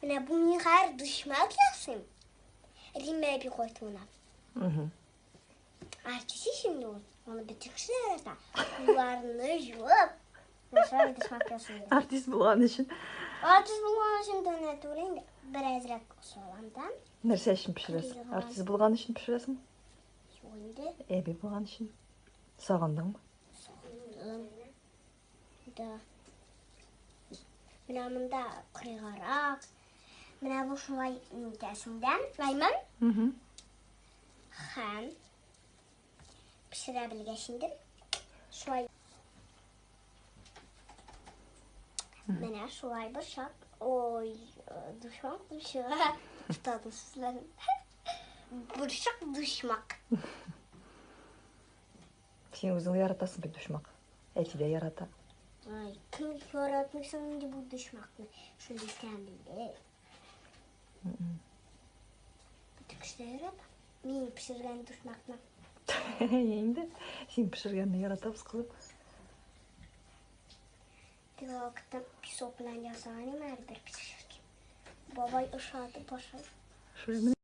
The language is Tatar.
Менә бу мин хәзер дошмак ясыйм. Римма әби кайтуына. Артист ич инде ул. Аны бөтен кеше дә ярата. Кулларны жуып, шулай дошмак ясыйм. Артист булган өчен. Артист булган өчен дә түгел инде. Беразрак салам да. Нәрсә өчен пешерәсең? Артист булган өчен пешерәсең? Юк инде. Әби булган өчен. Сагындыңмы? Сагындым. Да. Менә монда кырыйгарак. Менә бу шулай нитәсең дә, Лайман. Һәм пешерә белгәч инде шулай. Менә шулай борчак. Ой, душмак дип чыга. Тотадым сүзләрен. Борчак душмак. Син үзең яратасың бит душмак. Әти дә ярата. Ай, кем яратмый соң инде бу душмакны? Шундый тәмле. Бөтен кеше дә ярата. Мин пешергән душмакны. Инде син пешергәнне яратабыз, кызым. Теге вакытта песок белән ясаган идем әле бер пешергән. Бабай ошады башай. Шулай.